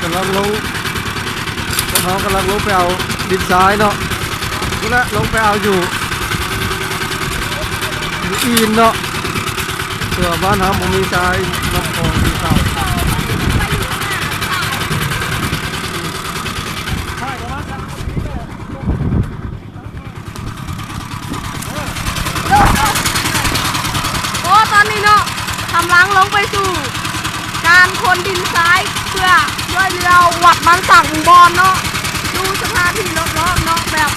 ກຳລັງລົງ ພວກເຮົາກຳລັງລົງໄປເອົາດິນຊາຍເນາະ ພຸ້ນແຫຼະ ລົງໄປເອົາຢູ່ ຢູ່ອີນເນາະ ເພາະວ່າບ້ານເຮົາບໍ່ມີຊາຍ ນ້ຳຂອງທີ່ເຂົ້າ. ໂອ້ ຕອນນີ້ເນາະ ກຳລັງລົງໄປສູ່ການຂົນດິນຊາຍ ເພື່ອຊ່ວຍເຫຼືອວັດບ້ານສາງບອນເນາະ ດູສະຖານທີ່ລອບໆເນາະ ແບບ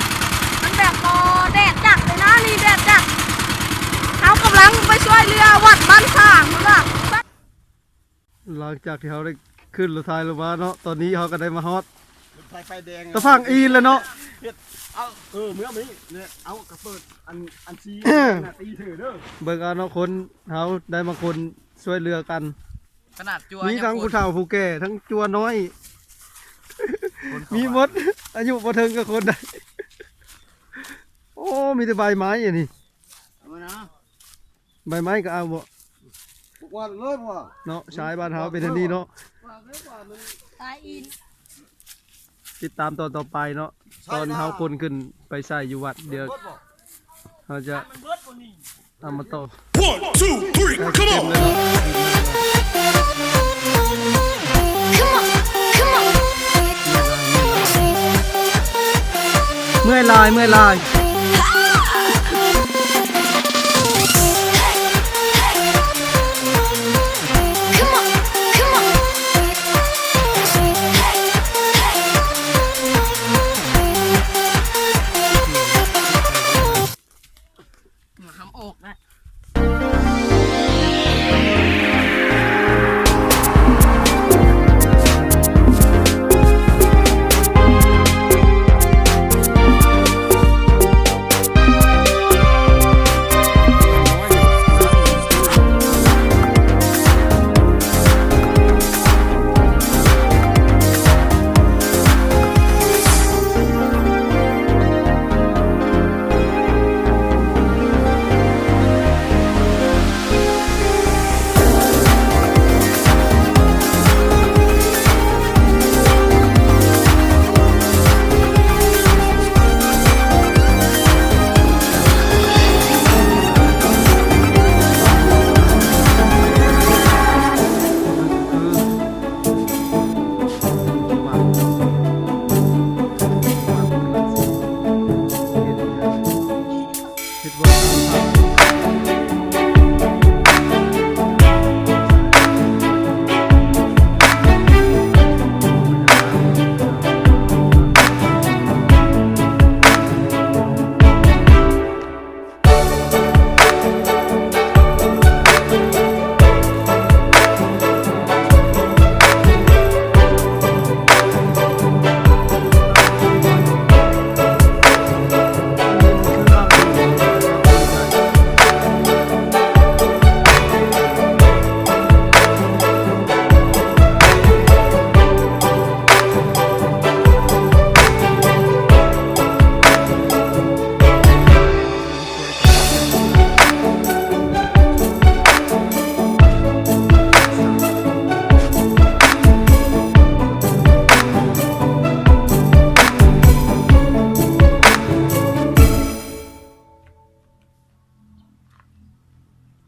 ມັນແບບບໍ່ແດດຈັດເລີຍນະ ນີ້ແດດຈັດ ເຮົາກຳລັງໄປຊ່ວຍເຫຼືອວັດບ້ານສາງພຸ້ນລະ. ຫຼັງຈາກທີ່ເຮົາໄດ້ຂຶ້ນລົດໄຟລົງມາເນາະ ຕອນນີ້ເຮົາກໍໄດ້ມາຮອດ ລົດໄຟໄຟແດງ ຕະຝັ່ງອີນແລ້ວເນາະ ເຮັດ ເອົາ ເອີ ເມືອນີ້ ເອົາກະເປີດ ອັນ ອັນຊີ ໜ້າຕີເທີເດີ ເບິ່ງເອົາເນາະ ຄົນເຮົາໄດ້ມາຄົນຊ່ວຍເຫຼືອກັນ ຂະໜາດຈົວ ມີທັງຜູ້ເຖົ້າຜູ້ແກ່ ທັງຈົວນ້ອຍ ມີໝົດ ອາຍຸບໍ່ເຖິງຈັກຄົນໃດ ໂອ້ ມີແຕ່ໃບໄມ້ອັນນີ້ ເອົາມານະ. ໃບໄມ້ກໍເອົາບໍ່? ບໍ່ວ່າເລີຍ ບໍ່ວ່າ ເນາະ ຊາຍບ້ານເຮົາເປັນອັນນີ້ເນາະ ຕາຍອີນ ຕິດຕາມຕອນຕໍ່ໄປເນາະ ຕອນເຮົາຂົນຂຶ້ນໄປໃສ່ຢູ່ວັດ ດຽວເຮົາຈະເອົາມາຕໍ່ One, two, three, come on. ເມື່ອຍຫຼາຍ ເມື່ອຍຫຼາຍ ຫາມອອກນະ.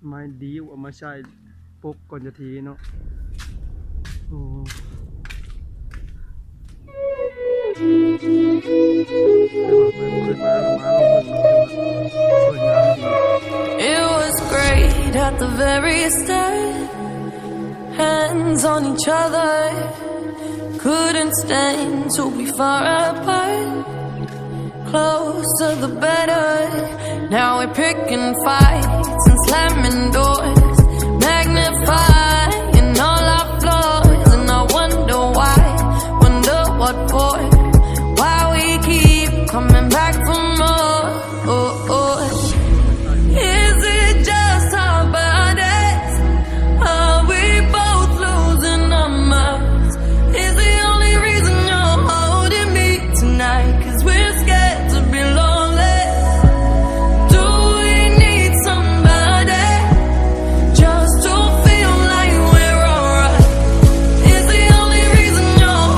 ໄມ້ດີ້ວເອົາມາໃສ່ປົກກ່ອນຈະເທເນາະ. ໂອ້ It was great at the very start. Hands on each other, couldn't stand to be far apart. Closer the better. Now we're picking fights and slamming doors, magnifying all our flaws. And I wonder why, wonder what for, why we keep coming back for more. Oh, oh. Is it just our bodies? Are we both losing our minds? Is the only reason you're holding me tonight 'cause we're scared to be lonely? Do we need somebody just to feel like we're alright? Is the only reason you're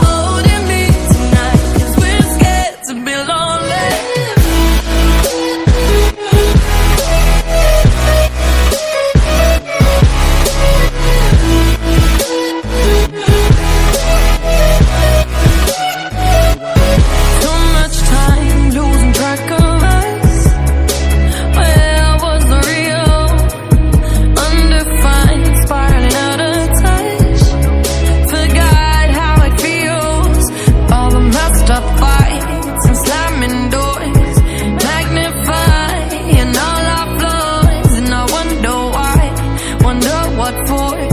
What for?